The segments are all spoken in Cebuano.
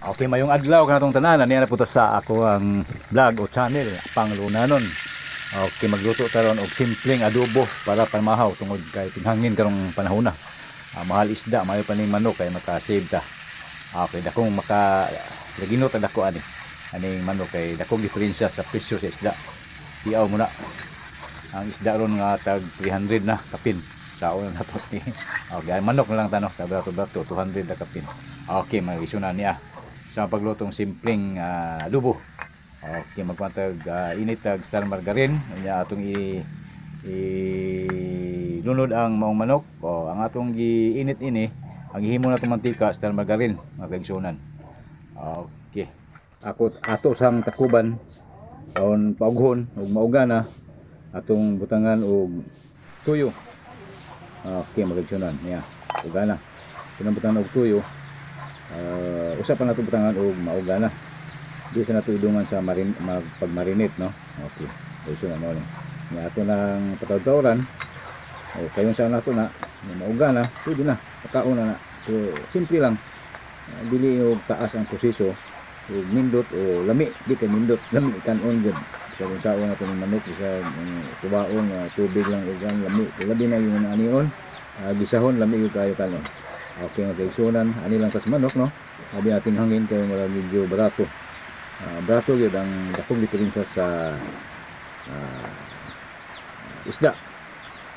Okay, mayong adlaw kanatong tanan, aniya na punta sa ako ang vlog o channel Panglunanon. Okay, magluto taron og simpleng adobo para pamahaw tungod kay tinghangin karong panahon na. Mahal isda, mayo pa ning manok kay maka-save ta. Okay, dakong maka laginot ang dako ani. Aning manok kay dakong diferensya sa presyo sa isda. Tiaw mo na. Ang isda ron nga tag 300 na kapin. Sao na nato ni. Okay, ang manok na lang tano, tag brato-brato 200 na kapin. Okay, mga isuna niya sa paglutong simpleng adobo. Okay, magpantag init tag star margarine, unya atong i lunod ang maong manok. O, ang atong giinit ini, ang gihimo na itong mantika, star margarine, mga kaigsunan. Okay. Ako ato sang takuban aron paughon ug mauga na, atong butangan og tuyo. Okay, mga kaigsunan niya. Uga na. Pinang butangan og tuyo. Usa pa nato butangan og mauga na. Di sa nato idungan sa marin mag, pagmarinate, no. Okay. Kaigsunan mo ni. Nya ato nang patawtawran. O kayon sa nato na, mauga na, pwede na. Pakaon na na. So, simple lang. Dili og taas ang proseso ug nindot o lami, di kay nindot, lami kanon gud sa kung saon na itong manok sa tubaon tubig lang ug ang lami, labi na yung anion gisahon, lami gyud kayo kanon. Okay, mga kaigsunan, ani lang tas manok, no. Sabi natin hangin kay mura medyo barato. Barato gyud ang dakong diferensya sa isda,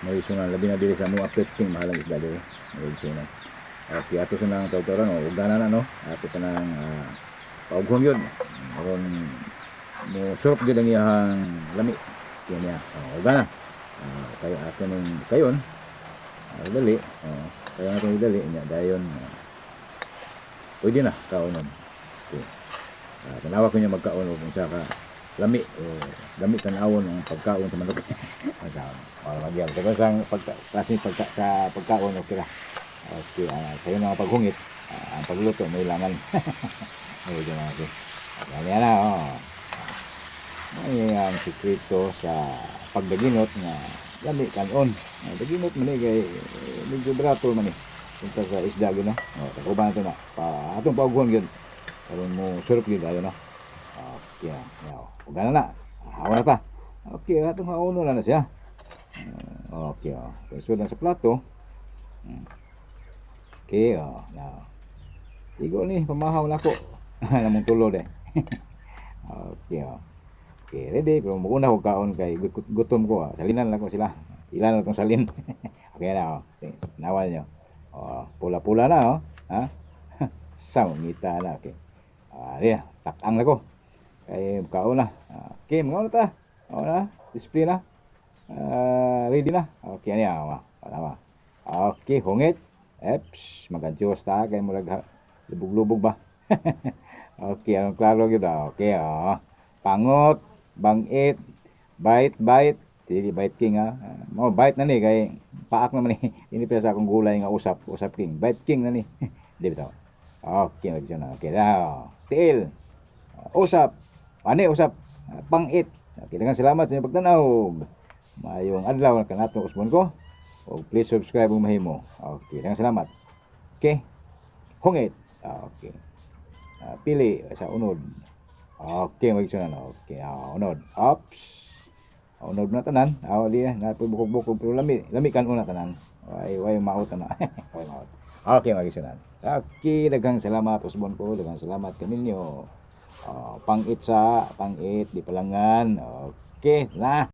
mga kaigsunan, labi na diri sa mo affecting mahal ang isda diri, mga kaigsunan. Okay, ato sa nang tawtaran o ugana na, no. Ato pa nang paughon yun aron mo surp gyud ang iyahang lami kaya niya. Oh, ugana. Kaya ato ning kayon dali, oh, kaya natin dali niya dayon, pwede na kaonon. Okay. Tanawa ko niya magkaon og unsa ka lami o lami tan-awon ang pagkaon sa manok. Sa para magyam sa kusang pagka, klase pagka, sa pagkaon, okay ra. Okay, sa mga paghungit, ang pagluto may langan. Ay, dyan okay. Okay na, oh. Ay, ang sikreto sa pagdaginot nga lami kanon. Daginot man ni kay medyo barato man ni. Punta sa isda gyud, no. Oh, takuban nato na. Pa atong paughon gyud. Aron mo surp gyud ayo, no. Okay, yaw. Ugana na. Hawa na ta. Okay, atong hauno na na siya. Okay, oh. So na sa plato. Okay, oh. Now. Igo ni pamahaw na ko. Namong tulo de. Okay, oh. Okay, ready. Pero muna ko kaon kay gutom ko. Ah. Salinan lang ko sila. Ilan na tong salin. Okay na, oh. Nawal nyo. Oh, pula-pula na, oh. Ha? Sa ngita na, okay. Ah, di, takang na ko. Kay kaon na. Okay, mga ta. Oh na, display na. Ready na. Okay, ani ah. Tama. Okay, hungit. Eps, magantios ta kay murag lubog-lubog ba. Okay, anong klaro gyud, ah. Okay, ah. Pangot, bangit, bite, bite. Dili bite king, ah. Mo bite na ni kay paak naman ni. Ini pa sa akong gulay nga usap, usap king. Bite king na ni. Di bitaw. Okay, mag na. Okay, na. Tiil. Usap. Ani usap. Pangit. Okay, daghang salamat sa inyong pagtanaw. Maayong adlaw kanatong usbon ko. O please subscribe kung mahimo. Okay, daghang salamat. Okay. Hungit. Okay. Pili sa unod. Okay, mag na. Okay, unod. Ops. Unod na tanan. Ah, di na na bukog-bukog pero lami, lami kan una tanan. Way way maot na. Way maot. Okay, mag na. Okay, daghang salamat usbon ko, daghang salamat kaninyo. Pangit sa pangit di palangan. Okay, na.